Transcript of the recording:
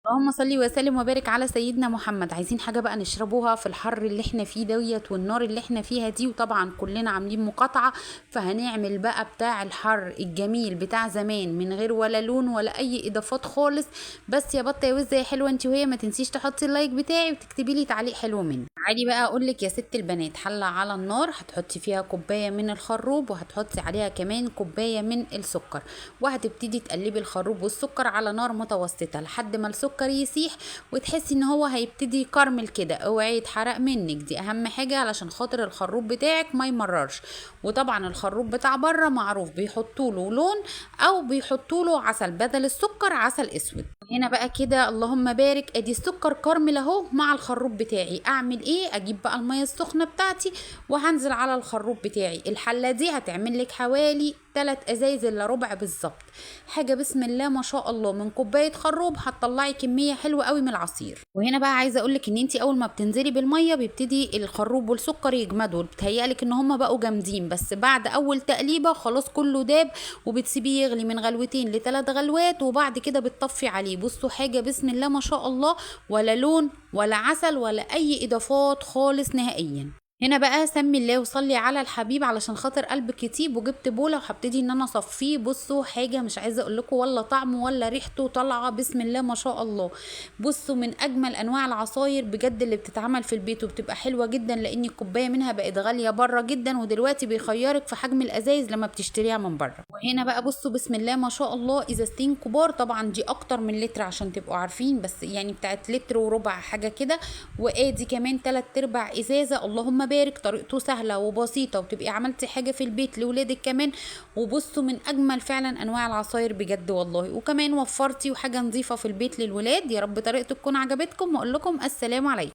اللهم صل وسلم وبارك على سيدنا محمد. عايزين حاجة بقى نشربوها في الحر اللي احنا فيه ديت والنار اللي احنا فيها دي، وطبعا كلنا عاملين مقاطعه، فهنعمل بقى بتاع الحر الجميل بتاع زمان من غير ولا لون ولا اي اضافات خالص. بس يا بطه يا وزه يا حلوة انت وهي، ما تنسيش تحطي ال like بتاعي وتكتبي لي تعليق حلو مني. عادي بقى اقول لك يا ست البنات، حله على النار هتحطي فيها كوباية من الخروب، وهتحطي عليها كمان كوباية من السكر، وهتبتدي تقلبي الخروب والسكر على نار متوسطه لحد ما السكر يسيح وتحسي ان هو هيبتدي يكرمل كده. اوعي يتحرق منك، دي اهم حاجة علشان خاطر الخروب بتاعك ما يمررش. وطبعا الخروب بتاع بره معروف بيحطوا له لون او بيحطوا له عسل بدل السكر، عسل اسود. هنا بقى كده اللهم بارك، ادي السكر كرمل اهو مع الخروب بتاعي. اعمل ايه؟ اجيب بقى المية السخنة بتاعتي وهنزل على الخروب بتاعي. الحلة دي هتعمل لك حوالي 3 ازايز الا ربع بالظبط. حاجة بسم الله ما شاء الله، من كوباية خروب هتطلعي كمية حلوة قوي من العصير. وهنا بقى عايزه اقول لك ان انت اول ما بتنزلي بالمية بيبتدي الخروب والسكر يجمدوا، بتهيألك ان هم بقوا جامدين، بس بعد اول تقليبه خلاص كله داب، وبتسيبيه يغلي من غلوتين لثلاث غلوات، وبعد كده بتطفي عليه. بصوا حاجة بسم الله ما شاء الله، ولا لون ولا عسل ولا اي اضافات خالص نهائيا. هنا بقى سمي الله وصلي على الحبيب علشان خاطر قلبك يطيب. وجبت بوله وهبتدي ان انا اصفيه. بصوا حاجة مش عايزه اقول لكم، ولا طعمه ولا ريحته طالعه بسم الله ما شاء الله. بصوا من اجمل انواع العصاير بجد اللي بتتعمل في البيت، وبتبقى حلوة جدا لان الكوباية منها بقت غالية بره جدا، ودلوقتي بيخيرك في حجم الازايز لما بتشتريها من بره. وهنا بقى بصوا بسم الله ما شاء الله، ازازتين كبار، طبعا دي اكتر من لتر عشان تبقوا عارفين، بس يعني بتاعت لتر وربع حاجة كده. وادي كمان 3/4 ازازة. اللهم بارك، طريقته سهلة وبسيطة، وتبقي عملتي حاجة في البيت لولادك كمان. وبصوا من اجمل فعلا انواع العصاير بجد والله، وكمان وفرتي وحاجه نظيفة في البيت للولاد. يا رب طريقته تكون عجبتكم، واقول لكم السلام عليكم.